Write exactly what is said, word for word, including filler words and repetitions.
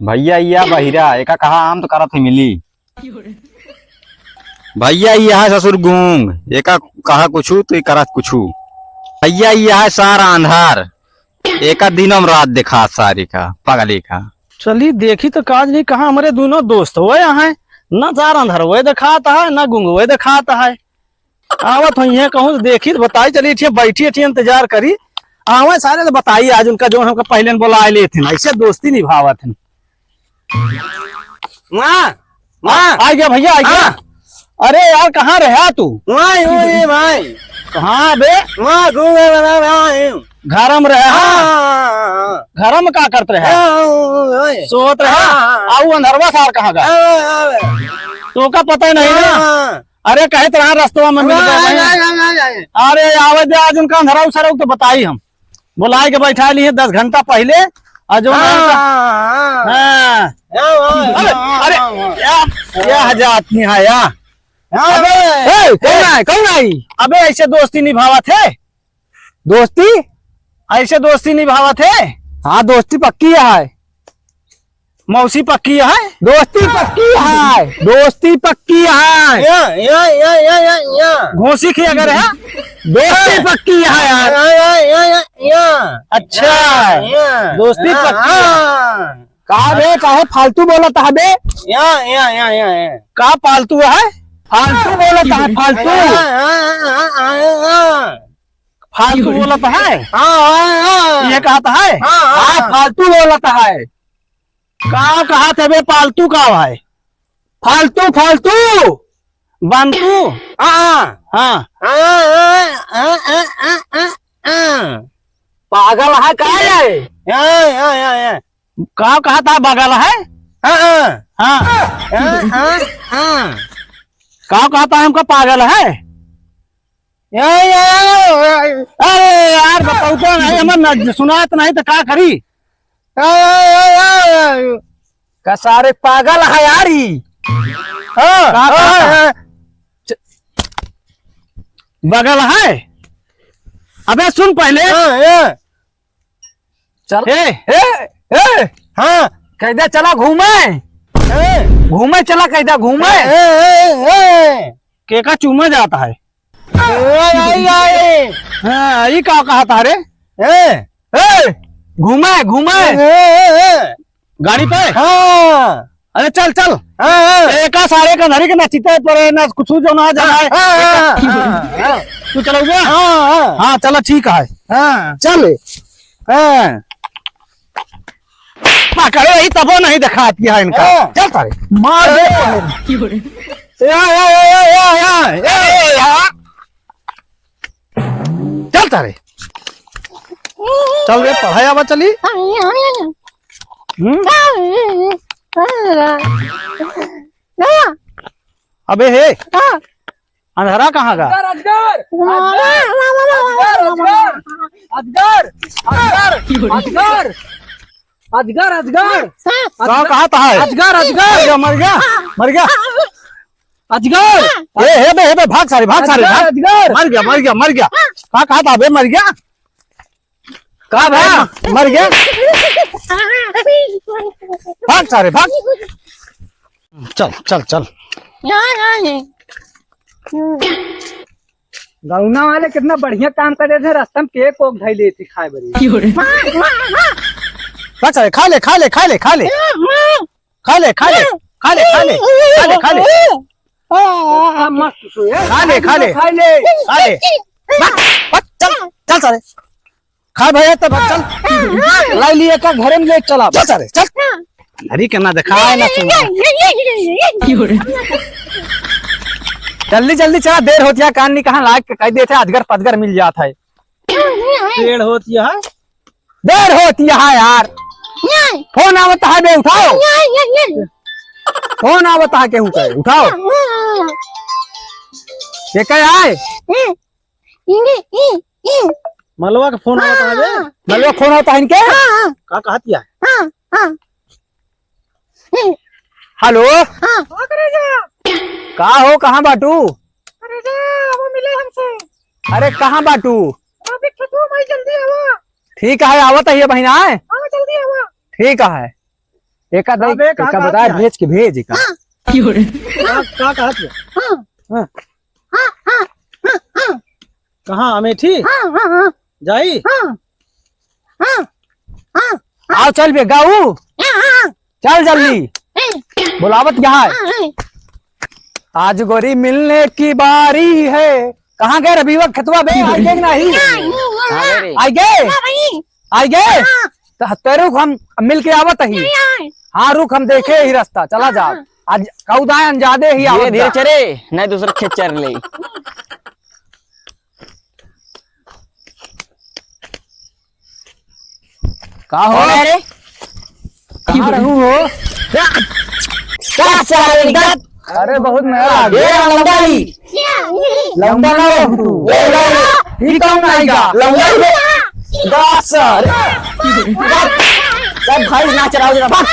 भइया, इया बहिरा, एका कहा आम तो करत है मिली। भइया, इया है ससुर गूंग, एका कहा कुछु तो ये करत कुछु। भइया, इया है सार आंधार, एका दिनम रात देखात सारी का, पगली का। चली देखी तो काज नहीं, कहाँ हमरे दुनों दोस्त हुए हैं, न सार आंधार हुए देखात है, न गूंग हुए देखात है। आवत होइहैं कहूँ से देखी तो बताई, चली ठीक बैठी ठीक इंतजार करी। आवे सारे तो बताई आज उनका, जो हमका पहिले बोलाए लेत हैं, ऐसे दोस्ती निभावत हैं। माँ, माँ। आ गया भइया, आ गया। हाँ। अरे यार, कहाँ रहा तू? वहाँ ही हूँ रे भाई। कहाँ बे? वहाँ घूमे वाला वहाँ ही हूँ। घर में रहा? हाँ, हाँ, हाँ, हाँ। घर में का करत रहा? हाँ, हाँ, हाँ, हाँ। सोत रहा? हाँ, हाँ, हाँ। आऊ अंधरवा सार कहाँ गा? हाँ, हाँ, हाँ। तो का पता ही नहीं ना? हाँ, हाँ। अरे, कहे तो रहा रस्तवा में मिल गए हाँ, भाई। हाँ, हाँ, हाँ, हाँ। अरे, आवे दे, आज उनका अंधरा उसरा तो बताई हम। बुलाए के बैठा ली है दस घंटा पहिले। और जो हाँ, ना हाँ, हाँ। हाँ। हाँ, हाँ, अरे, हाँ, अरे, हाँ, हाँ। क्या, क्या हजा आदमी है यार? हाँ, अबे, अबे। ए, कौन है, कौन है? अबे, ऐसे दोस्ती निभावत है? दोस्ती? ऐसे दोस्ती निभावत है? हाँ, दोस्ती पक्की है। मौसी पक्की है? दोस्ती पक्की है, दोस्ती पक्की है। या, या, या, या, या, या। घोसी की अगर है? दोस्ती पक्की है यार। या, या, या, या, या। अच्छा। या, या। दोस्ती हाँ, पक्की है। हाँ। का बे, काहे फालतू बोलत है बे? या, या, या, या, या। का फालतू है? फालतू बोलत है, फालतू। हाँ, हाँ, हाँ, हाँ, हाँ, हाँ। फालतू बोलत है? हाँ, हाँ, हाँ। ये कहत है? हाँ, हाँ, हाँ, हाँ। फालतू बोलत है। का कहत है बे, पालतू का है? फालतू, फालतू। बांतू? हाँ, हाँ। हाँ। हाँ, हाँ, हाँ। पागल है का ये? हाँ, हाँ, हाँ, हाँ। का कहत है, बगल है? हाँ, हाँ। हाँ। हाँ, हाँ, हाँ। का कहत है, हमका पागल है? या, या, या, या, या। अरे यार, बताओ तो नहीं, हमर न, सुनात नहीं तो का करी? या, या, या, या, या। का सारे पागल है यार ई। हाँ, का, का, हाँ, का? हाँ। च-, बगल है? अबे सुन पहले। हाँ, हाँ। चल। ए, ए, ए, हाँ। कैदा चला घूमे। ए। घूमे चला कैदा घूमे। ए, ए, ए, ए। केका चूमे जात है? ए, आई, आई। हाँ, ई का कहत है रे? ए। ए, घूमे, घूमे। ए, ए, ए, ए। गाड़ी पे? हाँ। अरे चल, चल। हाँ, हाँ। एका सारे का धरी के ना चिते पड़े, ना कुछ जो ना जाए। हाँ, हाँ, हाँ, हाँ, हाँ। तू चलाओगे? हाँ, हाँ। हाँ, चला ठीक है। हाँ। चल। हाँ। पकड़े ही तबो नहीं दिखाती है इनका। हाँ। चल सारे। मार दे। हाँ। या, या, या। चल सारे। चल रे, पढ़ाई आवा चली। हम्म? अबे हे, अंधरा कहाँ गा? अजगर, अजगर, अजगर, अजगर, अजगर, अजगर, अजगर, अजगर। का, कहाँ था है? अजगर, अजगर। मर गया, मर गया, मर गया। अजगर। ए, हे बे, हे बे, भाग सारे, भाग सारे, अजगर, भाग। अजगर। मर गया, मर गया, मर गया। का, कहाँ था बे, मर गया? का भा? मर गया? भाग सारे, भाग। चल, चल, चल। गौना वाले कितना बढ़िया काम करे थे, रास्ता में केक ओक धई लेते खाए बड़ी। भाग सारे, खा ले, खा ले, खा ले, खा ले। खा ले, खा ले, खा ले, खा ले, खा ले, खा ले। आ, मस्त सो है। खा ले, खा ले। खा ले। खा ले। बस, बस, चल, चल सारे। खा भैया, तब चल। लाई लिए का घरे में ले चला। चल सारे, चल। अरे, केना देखाए ना सुना। जल्दी, जल्दी चला, देर होत है, कान नहीं कहाँ लाग के कह देते, अजगर पजगर मिल जात है। पेड़ होत है। देर होत है यार। नहीं। फोन आवत है बे, उठाओ। नहीं, नहीं, नहीं। फोन आवत है, केहू कहे, उठाओ। नहीं। के कहे आए? नहीं, नहीं, नहीं। मलवा के फोन आवत है बे? हाँ। मलवा फोन आवत है इनके? हाँ, हाँ। का कहत है? हाँ, हाँ। हेलो। हाँ। का हो, कहाँ बाटू? अरे जा, वो मिले हमसे। अरे, कहाँ बाटू? अभी खेतवा में, जल्दी आवा। ठीक है, आवत है बहिना, आए? हाँ, जल्दी आवा। ठीक है। एका दे, अबे, का एका कहत बता, है? भेज के भेज एका। का, का कहत है? हाँ। हाँ। कहाँ अमेठी? जाई? आओ चल बे गाऊ। चल जल्दी। बोलावत क्या है? आज गोरी मिलने की बारी है। कहाँ गए रबीवा खेतवा बे? आइ गए कि नहीं? हाँ, रे। आइ गए? हाँ, भाई। आइ गए? हाँ। तो तेरे को हम मिल के आवत ही। नहीं आए। हाँ, रुक, हम देखे ही रास्ता, चला जा। हाँ। आज कौदायन जादे ही धीरे आवत धीरे जा। चले, नहीं दूसरा खेत चर ले। का हो? कौन है रे? कहाँ रहू हो? का साला लड़का? अरे बहुत मेहरा आ ये गया। रहा लौंडा ही। लौंडा ना हो तू। ये कौन आएगा? लौंडा ही। बस, अरे। सब भाई ना चलाओ जरा, भाग।